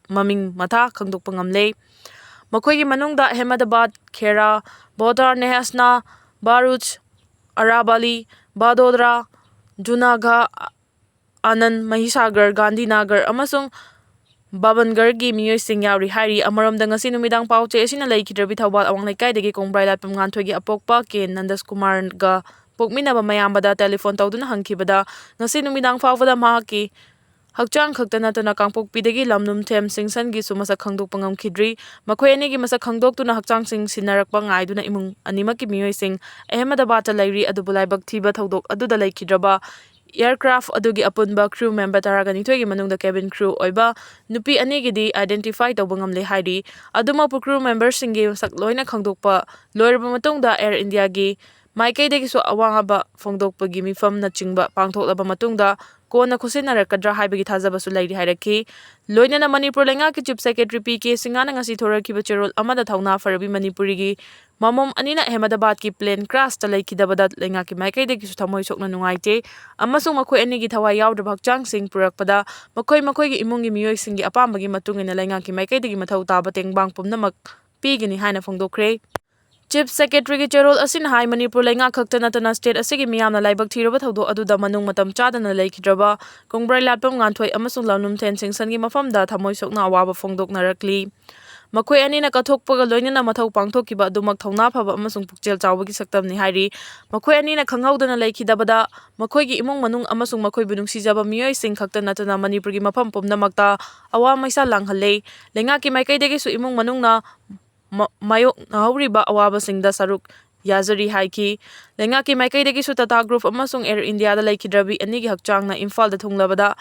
ꯃꯃꯤꯡ ꯃꯊꯥ ꯈꯪꯗꯣꯛꯄ ꯉꯝꯂꯦ꯫ ꯃꯈꯣꯏꯒꯤ ꯃꯅꯨꯡꯗ ꯑꯍꯃꯦꯗꯕꯥꯗ, ꯈꯦꯔꯥ, ꯚꯣꯗꯥꯔ, ꯅꯦꯍꯥꯁꯅꯥ, ꯚꯔꯨꯆ, ꯑꯔꯥꯕꯥꯂꯤ, ꯚꯥꯗꯣꯗꯔꯥ, ꯖꯨꯅꯥꯒꯥ, ꯑꯥꯅꯟꯗ, ꯃꯍꯤꯁꯥꯒꯔ, ꯒꯥꯟꯙꯤꯅꯥꯒꯔ ꯑꯃꯁꯨꯡ ꯕꯥꯕꯟꯒꯔꯒꯤ ꯃꯤꯑꯣꯏꯁꯤꯡ ꯌꯥꯎꯔꯤ ꯍꯥꯏꯔꯤ꯫ ꯑꯃꯔꯣꯝꯗ, ꯉꯁꯤ ꯅꯨꯃꯤꯗꯥꯡ ꯄꯥꯎ ꯆꯦ ꯑꯁꯤꯅ ꯂꯩꯈꯤꯗ꯭ꯔꯕꯤ ꯊꯧꯕꯥꯜ ꯑꯋꯥꯡ ꯂꯩꯀꯥꯏꯗꯒꯤ ꯀꯣꯡꯕ꯭ꯔꯥꯏ ꯂꯥꯠꯄꯝ ꯉꯥꯟꯊꯣꯏꯒꯤ ꯑꯄꯣꯛꯄ ꯀꯦ ꯅꯟꯗꯁꯀꯨꯃꯥꯔꯒ ꯄꯣꯛꯃꯤꯟꯅꯕ ꯃꯌꯥꯝꯕꯗ ꯇꯦꯂꯤꯐꯣꯟ ꯇꯧꯗꯨꯅ ꯍꯪꯈꯤꯕꯗ, ꯉꯁꯤ ꯅꯨꯃꯤꯗꯥꯡ ꯐꯥꯎꯕꯗ ꯃꯍꯥꯛꯀꯤ ꯍꯛꯆꯥꯡ ꯈꯛꯇ ꯅꯠꯇꯅ ꯀꯥꯡꯄꯣꯛꯄꯤꯗꯒꯤ ꯂꯝꯂꯨꯝꯊꯦꯝ ꯁꯤꯡꯁꯟꯒꯤꯁꯨ ꯃꯁꯛ ꯈꯪꯗꯣꯛꯄ ꯉꯝꯈꯤꯗ꯭ꯔꯤ꯫ ꯃꯈꯣꯏ ꯑꯅꯤꯒꯤ ꯃꯁꯛ ꯈꯪꯗꯣꯛꯇꯨꯅ ꯍꯛꯆꯥꯡꯁꯤꯡ ꯁꯤꯟꯅꯔꯛꯄ ꯉꯥꯏꯗꯨꯅ ꯏꯃꯨꯡ ꯑꯅꯤꯃꯛꯀꯤ ꯃꯤꯑꯣꯏꯁꯤꯡ ꯑꯍꯃꯗꯕꯥꯗꯇ ꯂꯩꯔꯤ꯫ ꯑꯗꯨꯕꯨ ꯂꯥꯏꯕꯛ ꯊꯤꯕ ꯊꯧꯗꯣꯛ ꯑꯗꯨꯗ ꯂꯩꯈꯤꯗ꯭ꯔꯕ ꯑꯦꯌꯔꯀ꯭ꯔꯥꯐ ꯑꯗꯨꯒꯤ ꯑꯄꯨꯟꯕ ꯀ꯭ꯔꯨ ꯃꯦꯝꯕꯔ ꯇꯔꯥꯒ ꯅꯤꯊꯣꯏꯒꯤ ꯃꯅꯨꯡꯗ ꯀꯦꯕꯤꯟ ꯀ꯭ꯔꯨ ꯑꯣꯏꯕ ꯅꯨꯄꯤ ꯑꯅꯤꯒꯤꯗꯤ ꯑꯥꯏꯗꯦꯟꯇꯤꯐꯥꯏ ꯇꯧꯕ ꯉꯝꯂꯦ ꯍꯥꯏꯔꯤ꯫ ꯑꯗꯨꯃꯛꯄꯨ, ꯀ꯭ꯔꯨ ꯃꯦꯝꯕꯔꯁꯤꯡꯒꯤ ꯃꯁꯛ ꯂꯣꯏꯅ ꯈꯪꯗꯣꯛꯄ ꯂꯣꯏꯔꯕ ꯃꯇꯨꯡꯗ, ꯑꯦꯌꯔ ꯏꯟꯗꯤꯌꯥꯒꯤ ꯃꯥꯏꯀꯩꯗꯒꯤꯁꯨ ꯑꯋꯥꯕ ꯐꯣꯡꯗꯣꯛꯄꯒꯤ ꯃꯤꯐꯝꯅꯆꯤꯡꯕ ꯄꯥꯡꯊꯣꯛꯂꯕ ꯃꯇꯨꯡꯗ ꯀꯣꯟꯅ ꯈꯨꯠꯁꯤꯟꯅꯔꯛꯀꯗ꯭ꯔꯥ ꯍꯥꯏꯕꯒꯤ ꯊꯥꯖꯕꯁꯨ ꯂꯩꯔꯤ ꯍꯥꯏꯔꯛꯈꯤ꯫ ꯂꯣꯏꯅꯅ ꯃꯅꯤꯄꯨꯔ ꯂꯩꯉꯥꯛꯀꯤ ꯆꯤꯐ ꯁꯦꯀ꯭ꯔꯦꯇꯔꯤ ꯄꯤ ꯀꯦ ꯁꯤꯡꯍꯅ ꯉꯁꯤ ꯊꯣꯔꯛꯈꯤꯕ ꯆꯦꯔꯣꯜ ꯑꯃꯗ ꯊꯧꯅꯥ ꯐꯔꯕꯤ ꯃꯅꯤꯄꯨꯔꯤꯒꯤ ꯃꯃꯣꯝ ꯑꯅꯤꯅ ꯑꯍꯃꯗꯕꯥꯗꯀꯤ ꯄ꯭ꯂꯦꯟ ꯀ꯭ꯔꯥꯁꯇ ꯂꯩꯈꯤꯗꯕꯗ ꯂꯩꯉꯥꯛꯀꯤ ꯃꯥꯏꯀꯩꯗꯒꯤꯁꯨ ꯊꯃꯣꯏ ꯁꯣꯛꯅ ꯅꯨꯡꯉꯥꯏꯇꯦ ꯑꯃꯁꯨꯡ ꯃꯈꯣꯏ ꯑꯅꯤꯒꯤ ꯊꯋꯥꯏ ꯌꯥꯎꯗ꯭ꯔꯕ ꯍꯛꯆꯥꯡꯁꯤꯡ ꯄꯨꯔꯛꯄꯗ ꯃꯈꯣꯏ ꯃꯈꯣꯏꯒꯤ ꯏꯃꯨꯡꯒꯤ ꯃꯤꯑꯣꯏꯁꯤꯡꯒꯤ ꯑꯄꯥꯝꯕꯒꯤ ꯃꯇꯨꯡ ꯏꯟꯅ ꯂꯩꯉꯥꯛꯀꯤ ꯃꯥꯏꯀꯩꯗꯒꯤ ꯃꯊꯧ ꯇꯥꯕ ꯇꯦꯡꯕꯥꯡ ꯄꯨꯝꯅꯃꯛ ꯄꯤꯒꯅꯤ ꯍꯥꯏꯅ ꯐꯣꯡꯗꯣꯛꯈ꯭ꯔꯦ꯫ ꯆꯤꯐ ꯁꯦꯀ꯭ꯔꯦꯇꯔꯤꯒꯤ ꯆꯦꯔꯣꯜ ꯑꯁꯤꯅ ꯍꯥꯏ, ꯃꯅꯤꯄꯨꯔ ꯂꯩꯉꯥꯛ ꯈꯛꯇ ꯅꯠꯇꯅ ꯁ꯭ꯇꯦꯠ ꯑꯁꯤꯒꯤ ꯃꯤꯌꯥꯝꯅ ꯂꯥꯏꯕꯛ ꯊꯤꯔꯕ ꯊꯧꯗꯣꯛ ꯑꯗꯨꯗ ꯃꯅꯨꯡ ꯃꯇꯝ ꯆꯥꯗꯅ ꯂꯩꯈꯤꯗ꯭ꯔꯕ ꯀꯣꯡꯕ꯭ꯔꯥꯏ ꯂꯥꯠꯄꯝ ꯉꯥꯟꯊꯣꯏ ꯑꯃꯁꯨꯡ ꯂꯝꯂꯨꯝꯊꯦꯟ ꯁꯤꯡꯁꯟꯒꯤ ꯃꯐꯝꯗ ꯊꯃꯣꯏ ꯁꯣꯛꯅ ꯑꯋꯥꯕ ꯐꯣꯡꯗꯣꯛꯅꯔꯛꯂꯤ꯫ ꯃꯈꯣꯏ ꯑꯅꯤꯅ ꯀꯠꯊꯣꯛꯄꯒ ꯂꯣꯏꯅꯅ ꯃꯊꯧ ꯄꯥꯡꯊꯣꯛꯈꯤꯕ ꯑꯗꯨꯃꯛ ꯊꯧꯅꯥ ꯐꯕ ꯑꯃꯁꯨꯡ ꯄꯨꯛꯆꯦꯜ ꯆꯥꯎꯕꯒꯤ ꯁꯛꯇꯝꯅꯤ ꯍꯥꯏꯔꯤ꯫ ꯃꯈꯣꯏ ꯑꯅꯤꯅ ꯈꯪꯍꯧꯗꯅ ꯂꯩꯈꯤꯗꯕꯗ ꯃꯈꯣꯏꯒꯤ ꯏꯃꯨꯡ ꯃꯅꯨꯡ ꯑꯃꯁꯨꯡ ꯃꯈꯣꯏꯕꯨ ꯅꯨꯡꯁꯤꯖꯕ ꯃꯤꯑꯣꯏꯁꯤꯡ ꯈꯛꯇ ꯅꯠꯇꯅ ꯃꯅꯤꯄꯨꯔꯒꯤ ꯃꯐꯝ ꯄꯨꯝꯅꯃꯛꯇ ꯑꯋꯥ ꯃꯩꯁꯥ ꯂꯥꯡꯍꯜꯂꯦ꯫ ꯂꯩꯉꯥꯛꯀꯤ ꯃꯥꯏꯀꯩꯗꯒꯤꯁꯨ ꯏꯃꯨꯡ ꯃꯅꯨꯡꯅ ꯃ-, ꯃꯥꯌꯣꯛꯅꯍꯧꯔꯤꯕ ꯑꯋꯥꯕꯁꯤꯡꯗ ꯁꯔꯨꯛ ꯌꯥꯖꯔꯤ ꯍꯥꯏꯈꯤ꯫ ꯂꯩꯉꯥꯛꯀꯤ ꯃꯥꯏꯀꯩꯗꯒꯤꯁꯨ ꯇꯥꯇꯥ ꯒ꯭ꯔꯨꯞ ꯑꯃꯁꯨꯡ ꯑꯦꯌꯔ ꯏꯟꯗꯤꯌꯥꯗ ꯂꯩꯈꯤꯗ꯭ꯔꯕꯤ ꯑꯅꯤꯒꯤ ꯍꯛꯆꯥꯡꯅ ꯏꯝꯐꯥꯜꯗ ꯊꯨꯡꯂꯕꯗ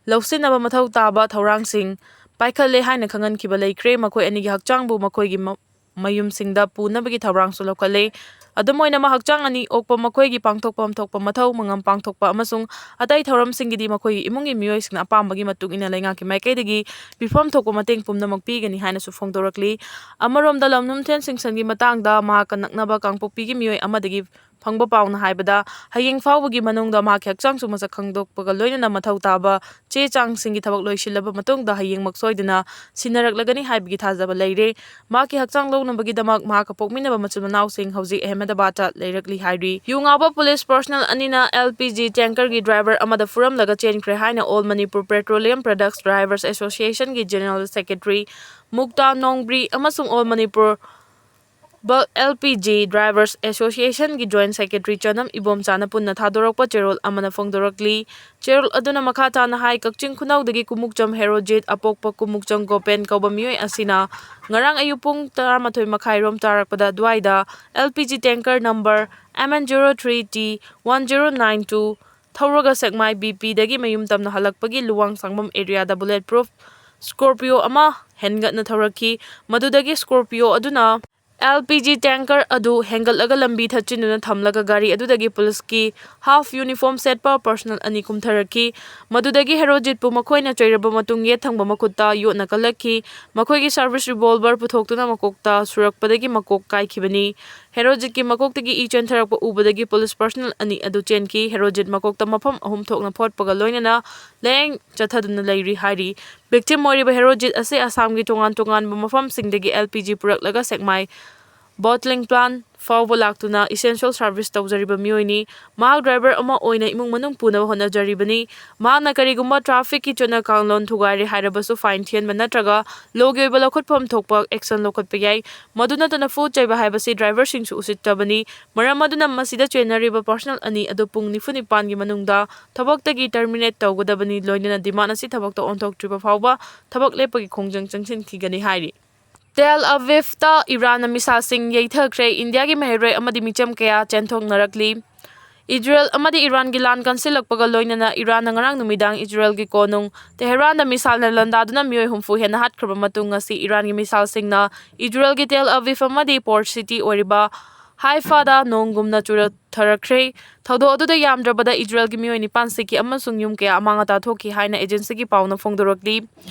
ꯂꯧꯁꯤꯟꯅꯕ ꯃꯊꯧ ꯇꯥꯕ ꯊꯧꯔꯥꯡꯁꯤꯡ ꯄꯥꯏꯈꯠꯂꯦ ꯍꯥꯏꯅ ꯈꯪꯍꯟꯈꯤꯕ ꯂꯩꯈ꯭ꯔꯦ꯫ ꯃꯈꯣꯏ ꯑꯅꯤꯒꯤ ꯍꯛꯆꯥꯡꯕꯨ ꯃꯈꯣꯏꯒꯤ ꯃ-, ꯃꯌꯨꯝꯁꯤꯡꯗ ꯄꯨꯅꯕꯒꯤ ꯊꯧꯔꯥꯡꯁꯨ ꯂꯧꯈꯠꯂꯦ꯫ ꯑꯗꯨꯝ ꯑꯣꯏꯅꯃꯛ, ꯍꯛꯆꯥꯡ ꯑꯅꯤ ꯑꯣꯛꯄ ꯃꯈꯣꯏꯒꯤ ꯄꯥꯡꯊꯣꯛꯐꯝ ꯊꯣꯛꯄ ꯃꯊꯧ ꯃꯉꯝ ꯄꯥꯡꯊꯣꯛꯄ ꯑꯃꯁꯨꯡ ꯑꯇꯩ ꯊꯧꯔꯝꯁꯤꯡꯒꯤꯗꯤ ꯃꯈꯣꯏꯒꯤ ꯏꯃꯨꯡꯒꯤ ꯃꯤꯑꯣꯏꯁꯤꯡꯅ ꯑꯄꯥꯝꯕꯒꯤ ꯃꯇꯨꯡ ꯏꯟꯅ ꯂꯩꯉꯥꯛꯀꯤ ꯃꯥꯏꯀꯩꯗꯒꯤ ꯄꯤꯐꯝ ꯊꯣꯛꯄ ꯃꯇꯦꯡ ꯄꯨꯝꯅꯃꯛ ꯄꯤꯒꯅꯤ ꯍꯥꯏꯅꯁꯨ ꯐꯣꯡꯗꯣꯔꯛꯂꯤ꯫ ꯑꯃꯔꯣꯝꯗ, ꯂꯝꯂꯨꯝꯊꯦꯟ ꯁꯤꯡꯁꯟꯒꯤ ꯃꯇꯥꯡꯗ ꯃꯍꯥꯛꯀ ꯅꯛꯅꯕ ꯀꯥꯡꯄꯣꯛꯄꯤꯒꯤ ꯃꯤꯑꯣꯏ ꯑꯃꯗꯒꯤ ꯐꯪꯕ ꯄꯥꯎꯅ ꯍꯥꯏꯕꯗ, ꯍꯌꯦꯡ ꯐꯥꯎꯕꯒꯤ ꯃꯅꯨꯡꯗ ꯃꯍꯥꯛꯀꯤ ꯍꯛꯆꯥꯡꯁꯨ ꯃꯁꯛ ꯈꯪꯗꯣꯛꯄꯒ ꯂꯣꯏꯅꯅ ꯃꯊꯧ ꯇꯥꯕ ꯆꯦ ꯆꯥꯡꯁꯤꯡꯒꯤ ꯊꯕꯛ ꯂꯣꯏꯁꯤꯜꯂꯕ ꯃꯇꯨꯡꯗ ꯍꯌꯦꯡꯃꯛ ꯁꯣꯏꯗꯅ ꯁꯤꯟꯅꯔꯛꯂꯒꯅꯤ ꯍꯥꯏꯕꯒꯤ ꯊꯥꯖꯕ ꯂꯩꯔꯦ꯫ ꯃꯍꯥꯛꯀꯤ ꯍꯛꯆꯥꯡ ꯂꯧꯅꯕꯒꯤꯗꯃꯛ ꯃꯍꯥꯛꯀ ꯄꯣꯛꯃꯤꯟꯅꯕ ꯃꯆꯤꯟ ꯃꯅꯥꯎꯁꯤꯡ ꯍꯧꯖꯤꯛ ꯑꯍꯃꯦꯗꯕꯥꯗꯇ ꯂꯩꯔꯛꯂꯤ ꯍꯥꯏꯔꯤ꯫ ꯌꯨ ꯉꯥꯎꯕ ꯄꯨꯂꯤꯁ ꯄꯔꯁꯅꯦꯜ ꯑꯅꯤꯅ ꯑꯦꯜ ꯄꯤ ꯖꯤ ꯇꯦꯡꯀꯔꯒꯤ ꯗ꯭ꯔꯥꯏꯚꯔ ꯑꯃꯗ ꯐꯨꯔꯝꯂꯒ ꯆꯦꯟꯈ꯭ꯔꯦ ꯍꯥꯏꯅ all Manipur petroleum products drivers ꯑꯦꯁꯣꯁꯤꯌꯦꯁꯟꯒꯤ ꯖꯦꯅꯔꯦꯜ ꯁꯦꯀ꯭ꯔꯦꯇꯔꯤ ꯃꯨꯛꯇꯥ ꯅꯣꯡꯕ꯭ꯔꯤ ꯑꯃꯁꯨꯡ all Manipur bulk L P G drivers ꯑꯦꯁꯣꯁꯤꯌꯦꯁꯟꯒꯤ ꯖꯣꯏꯟꯠ ꯁꯦꯀ꯭ꯔꯦꯇꯔꯤ ꯆꯅꯝ ꯏꯕꯣꯝꯆꯥꯅ ꯄꯨꯟꯅ ꯊꯥꯗꯣꯔꯛꯄ ꯆꯦꯔꯣꯜ ꯑꯃꯅ ꯐꯣꯡꯗꯣꯔꯛꯂꯤ꯫ ꯆꯦꯔꯣꯜ ꯑꯗꯨꯅ ꯃꯈꯥ ꯇꯥꯅ ꯍꯥꯏ, ꯀꯛꯆꯤꯡ ꯈꯨꯅꯧꯗꯒꯤ ꯀꯨꯃꯨꯛꯆꯝ ꯍꯦꯔꯣꯖꯤꯠ, ꯑꯄꯣꯛꯄ ꯀꯨꯃꯨꯛꯆꯝ ꯒꯣꯄꯦꯟ ꯀꯧꯕ ꯃꯤꯑꯣꯏ ꯑꯁꯤꯅ ꯉꯔꯥꯡ ꯑꯌꯨꯛ ꯄꯨꯡ ꯇꯔꯥꯃꯥꯊꯣꯏ ꯃꯈꯥꯏ ꯔꯣꯝ ꯇꯥꯔꯛꯄꯗ ꯑꯗꯨꯋꯥꯏꯗ L P G tanker number M N zero three T one zero nine two ꯊꯧꯔꯒ ꯁꯦꯛꯃꯥꯏ ꯕꯤ ꯄꯤꯗꯒꯤ ꯃꯌꯨꯝ ꯇꯝꯅ ꯍꯜꯂꯛꯄꯒꯤ ꯂꯨꯋꯥꯡꯁꯥꯡꯕꯝ ꯑꯦꯔꯤꯌꯥꯗ ꯕꯨꯂꯦꯠ ꯄ꯭ꯔꯨꯐ ꯁ꯭ꯀꯣꯔꯄꯤꯌꯣ ꯑꯃ ꯍꯦꯟꯒꯠꯅ ꯊꯧꯔꯛꯈꯤ꯫ ꯃꯗꯨꯗꯒꯤ ꯁ꯭ꯀꯣꯔꯄꯤꯌꯣ ꯑꯗꯨꯅ ꯑꯦꯜ ꯄꯤ ꯖꯤ ꯇꯦꯡꯀꯔ ꯑꯗꯨ ꯍꯦꯟꯒꯠꯂꯒ ꯂꯝꯕꯤ ꯊꯠꯆꯤꯟꯗꯨꯅ ꯊꯝꯂꯒ ꯒꯥꯔꯤ ꯑꯗꯨꯗꯒꯤ ꯄꯨꯂꯤꯁꯀꯤ ꯍꯥꯐ ꯌꯨꯅꯤꯐꯣꯔꯝ ꯁꯦꯠꯄ ꯄꯔꯁꯅꯦꯜ ꯑꯅꯤ ꯀꯨꯝꯊꯔꯛꯈꯤ꯫ ꯃꯗꯨꯗꯒꯤ ꯍꯦꯔꯣꯖꯤꯠꯄꯨ ꯃꯈꯣꯏꯅ ꯆꯩꯔꯕ ꯃꯇꯨꯡ ꯌꯦꯠ ꯊꯪꯕ ꯃꯈꯨꯠꯇ ꯌꯣꯠꯅ ꯀꯜꯂꯛꯈꯤ꯫ ꯃꯈꯣꯏꯒꯤ ꯁꯥꯔꯚꯤꯁ ꯔꯤꯚꯣꯜꯚꯔ ꯄꯨꯊꯣꯛꯇꯨꯅ ꯃꯀꯣꯛꯇ ꯁꯨꯔꯛꯄꯗꯒꯤ ꯃꯀꯣꯛ ꯀꯥꯏꯈꯤꯕꯅꯤ꯫ ꯍꯦꯔꯣꯖꯤꯠꯀꯤ ꯃꯀꯣꯛꯇꯒꯤ ꯏ ꯆꯦꯟꯊꯔꯛꯄ ꯎꯕꯗꯒꯤ ꯄꯨꯂꯤꯁ ꯄꯔꯁꯅꯦꯜ ꯑꯅꯤ ꯑꯗꯨ ꯆꯦꯟꯈꯤ꯫ ꯍꯦꯔꯣꯖꯤꯠ ꯃꯀꯣꯛꯇ ꯃꯐꯝ ꯑꯍꯨꯝ ꯊꯣꯛꯅ ꯐꯣꯠꯄꯒ ꯂꯣꯏꯅꯅ ꯂꯥꯌꯦꯡ ꯆꯠꯊꯗꯨꯅ ꯂꯩꯔꯤ ꯍꯥꯏꯔꯤ꯫ ꯚꯤꯛꯇꯤꯝ ꯑꯣꯏꯔꯤꯕ ꯍꯦꯔꯣꯖꯤꯠ ꯑꯁꯤ ꯑꯁꯥꯝꯒꯤ ꯇꯣꯉꯥꯟ ꯇꯣꯉꯥꯟꯕ ꯃꯐꯝꯁꯤꯡꯗꯒꯤ ꯑꯦꯜ ꯄꯤ ꯖꯤ ꯄꯨꯔꯛꯂꯒ ꯁꯦꯛꯃꯥꯏ ꯕꯣꯇ꯭ꯂꯤꯡ ꯄ꯭ꯂꯥꯟꯠ ꯐꯥꯎꯕ ꯂꯥꯛꯇꯨꯅ ꯏꯁꯦꯟꯁꯤꯌꯦꯜ ꯁꯥꯔꯚꯤꯁ ꯇꯧꯖꯔꯤꯕ ꯃꯤꯑꯣꯏꯅꯤ꯫ ꯃꯍꯥꯛ ꯗ꯭ꯔꯥꯏꯚꯔ ꯑꯃ ꯑꯣꯏꯅ ꯏꯃꯨꯡ ꯃꯅꯨꯡ ꯄꯨꯅꯕ ꯍꯣꯠꯅꯖꯔꯤꯕꯅꯤ꯫ ꯃꯍꯥꯛꯅ ꯀꯔꯤꯒꯨꯝꯕ ꯇ꯭ꯔꯥꯐꯤꯛꯀꯤ ꯆꯠꯅ ꯀꯥꯡꯂꯣꯟ ꯊꯨꯒꯥꯏꯔꯦ ꯍꯥꯏꯔꯕꯁꯨ ꯐꯥꯏꯟ ꯊꯤꯍꯟꯕ ꯅꯠꯇ꯭ꯔꯒ ꯂꯣꯒꯤ ꯑꯣꯏꯕ ꯂꯧꯈꯠꯐꯝ ꯊꯣꯛꯄ ꯑꯦꯛꯁꯟ ꯂꯧꯈꯠꯄ ꯌꯥꯏ꯫ ꯃꯗꯨ ꯅꯠꯇꯅ ꯐꯨ ꯆꯩꯕ ꯍꯥꯏꯕꯁꯤ ꯗ꯭ꯔꯥꯏꯚꯔꯁꯤꯡꯁꯨ ꯎꯁꯤꯠꯇꯕꯅꯤ꯫ ꯃꯔꯝ ꯑꯗꯨꯅ ꯃꯁꯤꯗ ꯆꯦꯟꯅꯔꯤꯕ ꯄꯔꯁꯅꯦꯜ ꯑꯅꯤ ꯑꯗꯨ ꯄꯨꯡ ꯅꯤꯐꯨ ꯅꯤꯄꯥꯟꯒꯤ ꯃꯅꯨꯡꯗ ꯊꯕꯛꯇꯒꯤ ꯇꯔꯃꯤꯅꯦꯠ ꯇꯧꯒꯗꯕꯅꯤ, ꯂꯣꯏꯅꯅ ꯗꯤꯃꯥꯟ ꯑꯁꯤ ꯊꯕꯛꯇ ꯑꯣꯟꯊꯣꯛꯇ꯭ꯔꯤꯕ ꯐꯥꯎꯕ ꯊꯕꯛ ꯂꯦꯞꯄꯒꯤ ꯈꯣꯡꯖꯪ ꯆꯪꯁꯤꯟꯈꯤꯒꯅꯤ ꯍꯥꯏꯔꯤ꯫ ꯇꯦꯜ ꯑꯕꯤꯕꯇ ꯏꯔꯥꯟꯅ ꯃꯤꯁꯥꯏꯜꯁꯤꯡ ꯌꯩꯊꯈ꯭ꯔꯦ꯫ ꯏꯟꯗꯤꯌꯥꯒꯤ ꯃꯍꯩꯔꯣꯏ ꯑꯃꯗꯤ ꯃꯤꯆꯝ ꯀꯌꯥ ꯆꯦꯟꯊꯣꯛꯅꯔꯛꯂꯤ꯫ ꯏꯖꯔꯦꯜ ꯑꯃꯗꯤ ꯏꯔꯥꯟꯒꯤ ꯂꯥꯟ ꯀꯟꯁꯤꯜꯂꯛꯄꯒ ꯂꯣꯏꯅꯅ ꯏꯔꯥꯟꯅ ꯉꯔꯥꯡ ꯅꯨꯃꯤꯗꯥꯡ ꯏꯖꯔꯦꯜꯒꯤ ꯀꯣꯅꯨꯡ ꯇꯦꯍꯔꯥꯟꯗ ꯃꯤꯁꯥꯏꯜꯅ ꯂꯥꯟꯗꯥꯗꯨꯅ ꯃꯤꯑꯣꯏ ꯍꯨꯝꯐꯨ ꯍꯦꯟꯅ ꯍꯥꯠꯈ꯭ꯔꯕ ꯃꯇꯨꯡ, ꯉꯁꯤ ꯏꯔꯥꯟꯒꯤ ꯃꯤꯁꯥꯏꯜꯁꯤꯡꯅ ꯏꯖꯔꯦꯜꯒꯤ ꯇꯦꯜ ꯑꯕꯤꯕ ꯑꯃꯗꯤ ꯄꯣꯔꯠ ꯁꯤꯇꯤ ꯑꯣꯏꯔꯤꯕ ꯍꯥꯏꯐꯥꯗ ꯅꯣꯡꯒꯨꯝꯅ ꯆꯨꯔ-, ꯍꯟꯊꯔꯛꯈ꯭ꯔꯦ꯫ ꯊꯧꯗꯣꯛ ꯑꯗꯨꯗ ꯌꯥꯝꯗ꯭ꯔꯕꯗ ꯏꯖꯔꯦꯜꯒꯤ ꯃꯤꯑꯣꯏ ꯅꯤꯄꯥꯟ ꯁꯤꯈꯤ ꯑꯃꯁꯨꯡ ꯌꯨꯝ ꯀꯌꯥ ꯑꯃꯥꯡ ꯑꯇꯥ ꯊꯣꯛꯈꯤ ꯍꯥꯏꯅ ꯑꯦꯖꯦꯟꯁꯤꯒꯤ ꯄꯥꯎꯅ ꯐꯣꯡꯗꯣꯔꯛꯂꯤ꯫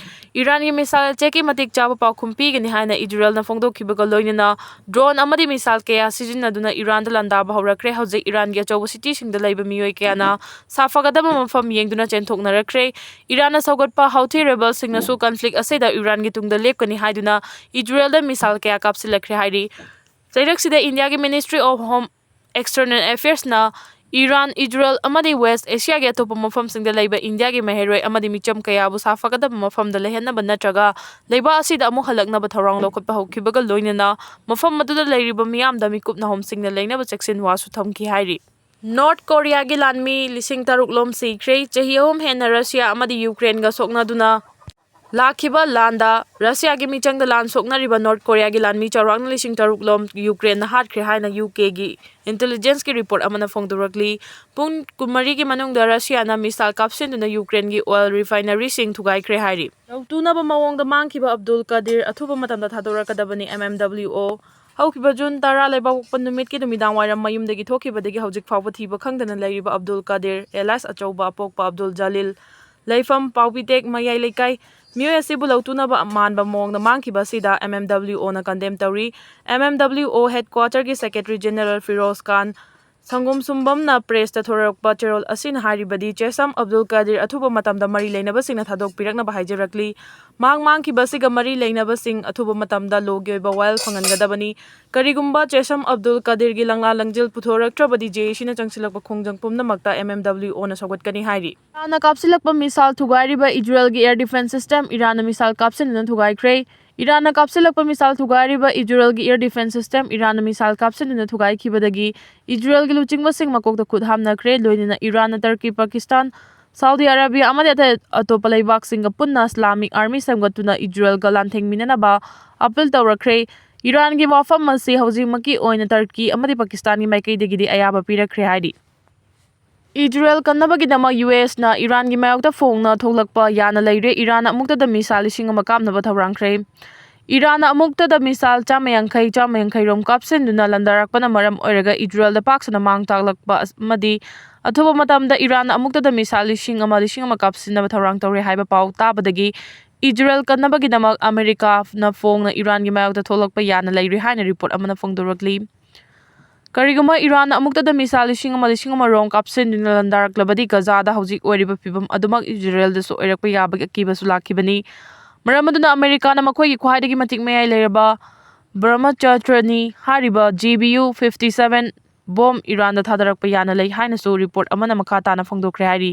ꯏꯔꯥꯟꯒꯤ ꯃꯤꯁꯥꯏꯜ ꯑꯦꯇꯦꯛꯀꯤ ꯃꯇꯤꯛ ꯆꯥꯕ ꯄꯥꯎꯈꯨꯝ ꯄꯤꯒꯅꯤ ꯍꯥꯏꯅ ꯏꯖꯔꯦꯜꯅ ꯐꯣꯡꯗꯣꯛꯈꯤꯕꯒ ꯂꯣꯏꯅꯅ ꯗ꯭ꯔꯣꯟ ꯑꯃꯗꯤ ꯃꯤꯁꯥꯏꯜ ꯀꯌꯥ ꯁꯤꯖꯤꯟꯅꯗꯨꯅ ꯏꯔꯥꯟꯗ ꯂꯥꯟꯗꯥꯕ ꯍꯧꯔꯛꯈ꯭ꯔꯦ꯫ ꯍꯧꯖꯤꯛ ꯏꯔꯥꯟꯒꯤ ꯑꯆꯧꯕ ꯁꯤꯇꯤꯁꯤꯡꯗ ꯂꯩꯕ ꯃꯤꯑꯣꯏ ꯀꯌꯥꯅ ꯁꯥꯐꯒꯗꯕ ꯃꯐꯝ ꯌꯦꯡꯗꯨꯅ ꯆꯦꯟꯊꯣꯛꯅꯔꯛꯈ꯭ꯔꯦ꯫ ꯏꯔꯥꯟꯅ ꯁꯧꯒꯠꯄ ꯍꯧꯊꯤ ꯔꯦꯕꯦꯜꯁꯤꯡꯅꯁꯨ ꯀꯟꯐ꯭ꯂꯤꯛ ꯑꯁꯤꯗ ꯏꯔꯥꯟꯒꯤ ꯇꯨꯡꯗ ꯂꯦꯞꯀꯅꯤ ꯍꯥꯏꯗꯨꯅ ꯏꯖꯔꯦꯜꯗ ꯃꯤꯁꯥꯏꯜ ꯀꯌꯥ ꯀꯥꯞꯁꯤꯜꯂꯛꯈ꯭ꯔꯦ ꯍꯥꯏꯔꯤ꯫ ꯆꯩꯔꯛꯁꯤꯗ ꯏꯟꯗꯤꯌꯥꯒꯤ Ministry of Home External Affairsꯅ ꯏꯔꯥꯟ, ꯏꯖꯔꯦꯜ ꯑꯃꯗꯤ ꯋꯦꯁ ꯑꯦꯁꯤꯌꯥꯒꯤ ꯑꯇꯣꯞꯄ ꯃꯐꯝꯁꯤꯡꯗ ꯂꯩꯕ ꯏꯟꯗꯤꯌꯥꯒꯤ ꯃꯍꯩꯔꯣꯏ ꯑꯃꯗꯤ ꯃꯤꯆꯝ ꯀꯌꯥꯕꯨ ꯁꯥꯐꯒꯗꯕ ꯃꯐꯝꯗ ꯂꯩꯍꯟꯅꯕ ꯅꯠꯇ꯭ꯔꯒ ꯂꯩꯕꯥꯛ ꯑꯁꯤꯗ ꯑꯃꯨꯛ ꯍꯜꯂꯛꯅꯕ ꯊꯧꯔꯥꯡ ꯂꯧꯈꯠꯄ ꯍꯧꯈꯤꯕꯒ ꯂꯣꯏꯅꯅ ꯃꯐꯝ ꯑꯗꯨꯗ ꯂꯩꯔꯤꯕ ꯃꯤꯌꯥꯝꯗ ꯃꯤꯀꯨꯞ ꯅꯥꯍꯣꯝꯁꯤꯡꯅ ꯂꯩꯅꯕ ꯆꯦꯛꯁꯤꯟ ꯋꯥꯁꯨ ꯊꯝꯈꯤ ꯍꯥꯏꯔꯤ꯫ ꯅꯣꯔꯠ ꯀꯣꯔꯤꯌꯥꯒꯤ ꯂꯥꯟꯃꯤ ꯂꯤꯁꯤꯡ ꯇꯔꯨꯛ ꯂꯣꯝ ꯁꯤꯈ꯭ꯔꯦ꯫ ꯆꯍꯤ ꯑꯍꯨꯝ ꯍꯦꯟꯅ ꯔꯁꯤꯌꯥ ꯑꯃꯗꯤ ꯌꯨꯀ꯭ꯔꯦꯟꯒ ꯁꯣꯛꯅꯗꯨꯅ ꯂꯥꯛꯈꯤꯕ ꯂꯥꯟꯗ ꯔꯁꯤꯌꯥꯒꯤ ꯃꯤꯆꯪꯗ ꯂꯥꯟ ꯁꯣꯛꯅꯔꯤꯕ ꯅꯣꯔꯠ ꯀꯣꯔꯤꯌꯥꯒꯤ ꯂꯥꯟꯃꯤ ꯆꯥꯎꯔꯥꯛꯅ ꯂꯤꯁꯤꯡ ꯇꯔꯨꯛ ꯂꯣꯝ ꯌꯨꯀ꯭ꯔꯦꯟꯅ ꯍꯥꯠꯈ꯭ꯔꯦ ꯍꯥꯏꯅ ꯌꯨ ꯀꯦꯒꯤ ꯏꯟꯇꯦꯂꯤꯖꯦꯟꯁꯀꯤ ꯔꯤꯄꯣꯔꯠ ꯑꯃꯅ ꯐꯣꯡꯗꯣꯔꯛꯂꯤ꯫ ꯄꯨꯡ ꯀꯨꯟꯃꯔꯤꯒꯤ ꯃꯅꯨꯡꯗ ꯔꯁꯤꯌꯥꯅ ꯃꯤꯁꯥꯏꯜ ꯀꯥꯞꯁꯤꯟꯗꯨꯅ ꯌꯨꯀ꯭ꯔꯦꯟꯒꯤ ꯑꯣꯏꯜ ꯔꯤꯐꯥꯏꯅꯔꯤꯁꯤꯡ ꯊꯨꯒꯥꯏꯈ꯭ꯔꯦ ꯍꯥꯏꯔꯤ꯫ ꯂꯧꯇꯨꯅꯕ ꯃꯑꯣꯡꯗ ꯃꯥꯡꯈꯤꯕ ꯑꯕꯗꯨꯜ ꯀꯥꯗꯤꯔ ꯑꯊꯨꯕ ꯃꯇꯝꯗ ꯊꯥꯗꯣꯔꯛꯀꯗꯕꯅꯤ, ꯑꯦꯝ ꯑꯦꯝ ꯗꯕ꯭ꯂꯤꯎ ꯑꯣ꯫ ꯍꯧꯈꯤꯕ ꯖꯨꯟ ꯇꯔꯥ ꯂꯩꯕꯥꯛꯄꯣꯛꯄ ꯅꯨꯃꯤꯠꯀꯤ ꯅꯨꯃꯤꯗꯥꯡ ꯋꯥꯏꯔꯝ ꯃꯌꯨꯝꯗꯒꯤ ꯊꯣꯛꯈꯤꯕꯗꯒꯤ ꯍꯧꯖꯤꯛ ꯐꯥꯎꯕ ꯊꯤꯕ ꯈꯪꯗꯅ ꯂꯩꯔꯤꯕ ꯑꯕꯗꯨꯜ ꯀꯥꯗꯤꯔ, ꯑꯦꯂꯥꯏꯁ ꯑꯆꯧꯕ ꯑꯄꯣꯛꯄ ꯑꯕꯗꯨꯜ ꯖꯂꯤꯜ, ꯂꯩꯐꯝ ꯄꯥꯎꯕꯤꯇꯦꯛ ꯃꯌꯥꯏ ꯂꯩꯀꯥꯏ, ꯃꯤꯑꯣꯏ ꯑꯁꯤꯕꯨ ꯂꯧꯇꯨꯅꯕ ꯃꯥꯟꯕ ꯃꯑꯣꯡꯗ ꯃꯥꯡꯈꯤꯕ ꯑꯁꯤꯗ ꯑꯦꯝ ꯑꯦꯝ ꯗꯕ꯭ꯂꯤꯎ ꯑꯣꯅ ꯀꯟꯗꯦꯝ ꯇꯧꯔꯤ꯫ ꯑꯦꯝ ꯑꯦꯝ ꯗꯕ꯭ꯂꯤꯎ ꯑꯣ ꯍꯦꯗꯀ꯭ꯋꯥꯇꯔꯒꯤ ꯁꯦꯀ꯭ꯔꯦꯇꯔꯤ ꯖꯦꯅꯔꯦꯜ ꯐꯤꯔꯣꯖ ꯈꯥꯟ ꯁꯪꯒꯣꯝ ꯁꯨꯝꯕꯝꯅ ꯄ꯭ꯔꯦꯁꯇ ꯊꯣꯔꯛꯄ ꯆꯦꯔꯣꯜ ꯑꯁꯤꯅ ꯍꯥꯏꯔꯤꯕꯗꯤ, ꯆꯦꯁꯝ ꯑꯕꯗꯨꯜ ꯀꯥꯗꯤꯔ ꯑꯊꯨꯕ ꯃꯇꯝꯗ ꯃꯔꯤ ꯂꯩꯅꯕꯁꯤꯡꯅ ꯊꯥꯗꯣꯛꯄꯤꯔꯛꯅꯕ ꯍꯥꯏꯖꯔꯛꯂꯤ꯫ ꯃꯍꯥꯛ ꯃꯥꯡꯈꯤꯕ ꯑꯁꯤꯒ ꯃꯔꯤ ꯂꯩꯅꯕꯁꯤꯡ ꯑꯊꯨꯕ ꯃꯇꯝꯗ ꯂꯣꯒꯤ ꯑꯣꯏꯕ ꯋꯥꯌꯦꯜ ꯐꯪꯍꯟꯒꯗꯕꯅꯤ꯫ ꯀꯔꯤꯒꯨꯝꯕ ꯆꯦꯁꯝ ꯑꯕꯗꯨꯜ ꯀꯥꯗꯤꯔꯒꯤ ꯂꯪꯂꯥ ꯂꯪꯖꯤꯜ ꯄꯨꯊꯣꯔꯛꯇ꯭ꯔꯕꯗꯤ ꯖꯦ ꯑꯦ ꯁꯤꯅ ꯆꯪꯁꯤꯜꯂꯛꯄ ꯈꯣꯡꯖꯪ ꯄꯨꯝꯅꯃꯛꯇ ꯑꯦꯝ ꯑꯦꯝ ꯗꯕ꯭ꯂꯤꯎ ꯑꯣꯅ ꯁꯧꯒꯠꯀꯅꯤ ꯍꯥꯏꯔꯤ꯫ ꯏꯔꯥꯟꯅ ꯀꯥꯞꯁꯤꯜꯂꯛꯄ ꯃꯤꯁꯥꯏꯜ ꯊꯨꯒꯥꯏꯔꯤꯕ ꯏꯖꯔꯦꯜꯒꯤ ꯑꯦꯌꯔ ꯗꯤꯐꯦꯟꯁ ꯁꯤꯁꯇꯦꯝ ꯏꯔꯥꯟꯅ ꯃꯤꯁꯥꯏꯜ ꯀꯥꯞꯁꯤꯟꯗꯨꯅ ꯊꯨꯒꯥꯏꯈ꯭ꯔꯦ꯫ ꯏꯔꯥꯟꯅ ꯀꯥꯞꯁꯤꯜꯂꯛꯄ ꯃꯤꯁꯥꯏꯜ ꯊꯨꯒꯥꯏꯔꯤꯕ ꯏꯖꯔꯦꯜꯒꯤ ꯑꯦꯌꯔ ꯗꯤꯐꯦꯟꯁ ꯁꯤꯁꯇꯦꯝ ꯏꯔꯥꯟꯅ ꯃꯤꯁꯥꯏꯜ ꯀꯥꯞꯁꯤꯟꯗꯨꯅ ꯊꯨꯒꯥꯏꯈꯤꯕꯗꯒꯤ ꯏꯖꯔꯦꯜꯒꯤ ꯂꯨꯆꯤꯡꯕꯁꯤꯡ ꯃꯀꯣꯛꯇ ꯈꯨꯠ ꯍꯥꯝꯅꯈ꯭ꯔꯦ꯫ ꯂꯣꯏꯅꯅ ꯏꯔꯥꯟꯅ ꯇꯔꯀꯤ, ꯄꯥꯀꯤꯁꯇꯥꯟ, ꯁꯥꯎꯗꯤ ꯑꯔꯥꯕꯤꯌꯥ ꯑꯃꯗꯤ ꯑꯇꯩ ꯑꯇꯣꯞꯄ ꯂꯩꯕꯥꯛꯁꯤꯡꯒ ꯄꯨꯟꯅ ꯏꯁꯂꯥꯃꯤꯛ ꯑꯥꯔꯃꯤ ꯁꯦꯝꯒꯠꯇꯨꯅ ꯏꯖꯔꯦꯜꯒ ꯂꯥꯟꯊꯦꯡꯃꯤꯟꯅꯅꯕ ꯑꯄꯤꯜ ꯇꯧꯔꯛꯈ꯭ꯔꯦ꯫ ꯏꯔꯥꯟꯒꯤ ꯋꯥꯐꯝ ꯑꯁꯤ ꯍꯧꯖꯤꯛꯃꯛꯀꯤ ꯑꯣꯏꯅ ꯇꯔꯀꯤ ꯑꯃꯗꯤ ꯄꯥꯀꯤꯁꯇꯥꯟꯒꯤ ꯃꯥꯏꯀꯩꯗꯒꯤꯗꯤ ꯑꯌꯥꯕ ꯄꯤꯔꯛꯈ꯭ꯔꯦ ꯍꯥꯏꯔꯤ꯫ ꯏꯖꯔꯦꯜ ꯀꯟꯅꯕꯒꯤꯗꯃꯛ ꯌꯨ ꯑꯦꯁꯅ ꯏꯔꯥꯟꯒꯤ ꯃꯥꯌꯣꯛꯇ ꯐꯣꯡꯅ ꯊꯣꯛꯂꯛꯄ ꯌꯥꯅ ꯂꯩꯔꯦ꯫ ꯏꯔꯥꯟ ꯑꯃꯨꯛꯇꯗ ꯃꯤꯁꯥꯏꯜ ꯂꯤꯁꯤꯡ ꯑꯃ ꯀꯥꯞꯅꯕ ꯊꯧꯔꯥꯡꯈ꯭ꯔꯦ꯫ ꯏꯔꯥꯟꯅ ꯑꯃꯨꯛꯇꯗ ꯃꯤꯁꯥꯏꯜ ꯆꯥꯝꯃ ꯌꯥꯡꯈꯩ, ꯆꯥꯝꯃ ꯌꯥꯡꯈꯩ ꯔꯣꯝ ꯀꯥꯞꯁꯤꯟꯗꯨꯅ ꯂꯥꯟꯗꯥꯔꯛꯄꯅ ꯃꯔꯝ ꯑꯣꯏꯔꯒ ꯏꯖꯔꯦꯜꯗ ꯄꯥꯛ ꯁꯟꯅ ꯃꯥꯡ ꯇꯥꯛꯂꯛꯄ ꯑꯃꯗꯤ ꯑꯊꯨꯕ ꯃꯇꯝꯗ ꯏꯔꯥꯟꯅ ꯑꯃꯨꯛꯇꯗ ꯃꯤꯁꯥꯏꯜ ꯂꯤꯁꯤꯡ ꯑꯃ, ꯂꯤꯁꯤꯡ ꯑꯃ ꯀꯥꯞꯁꯤꯟꯅꯕ ꯊꯧꯔꯥꯡ ꯇꯧꯔꯦ ꯍꯥꯏꯕ ꯄꯥꯎ ꯇꯥꯕꯗꯒꯤ ꯏꯖꯔꯦꯜ ꯀꯟꯅꯕꯒꯤꯗꯃꯛ ꯑꯃꯦꯔꯤꯀꯥꯅ ꯐꯣꯡꯅ ꯏꯔꯥꯟꯒꯤ ꯃꯥꯌꯣꯛꯇ ꯊꯣꯛꯂꯛꯄ ꯌꯥꯅ ꯂꯩꯔꯤ ꯍꯥꯏꯅ ꯔꯤꯄꯣꯔꯠ ꯑꯃꯅ ꯐꯣꯡꯗꯣꯔꯛꯂꯤ꯫ ꯀꯔꯤꯒꯨꯝꯕ ꯏꯔꯥꯟꯅ ꯑꯃꯨꯛꯇꯗ ꯃꯤꯁꯥꯏꯜ ꯂꯤꯁꯤꯡ ꯑꯃ, ꯂꯤꯁꯤꯡ ꯑꯃ ꯔꯣꯝ ꯀꯥꯞꯁꯤꯟꯗꯨꯅ ꯂꯥꯟꯗꯥꯔꯛꯂꯕꯗꯤ ꯒꯖꯥꯗ ꯍꯧꯖꯤꯛ ꯑꯣꯏꯔꯤꯕ ꯐꯤꯕꯝ ꯑꯗꯨꯃꯛ ꯏꯖꯔꯦꯜꯗꯁꯨ ꯑꯣꯏꯔꯛꯄ ꯌꯥꯕꯒꯤ ꯑꯀꯤꯕꯁꯨ ꯂꯥꯛꯈꯤꯕꯅꯤ꯫ ꯃꯔꯝ ꯑꯗꯨꯅ ꯑꯃꯦꯔꯤꯀꯥꯅ ꯃꯈꯣꯏꯒꯤ ꯈ꯭ꯋꯥꯏꯗꯒꯤ ꯃꯇꯤꯛ ꯃꯌꯥꯏ ꯂꯩꯔꯕ ꯕ꯭ꯔꯍꯃꯆꯇ꯭ꯔꯅꯤ ꯍꯥꯏꯔꯤꯕ J B U fifty seven bomb ꯏꯔꯥꯟꯗ ꯊꯥꯗꯔꯛꯄ ꯌꯥꯅ ꯂꯩ ꯍꯥꯏꯅꯁꯨ ꯔꯤꯄꯣꯔꯠ ꯑꯃꯅ ꯃꯈꯥ ꯇꯥꯅ ꯐꯣꯡꯗꯣꯛꯈ꯭ꯔꯦ ꯍꯥꯏꯔꯤ꯫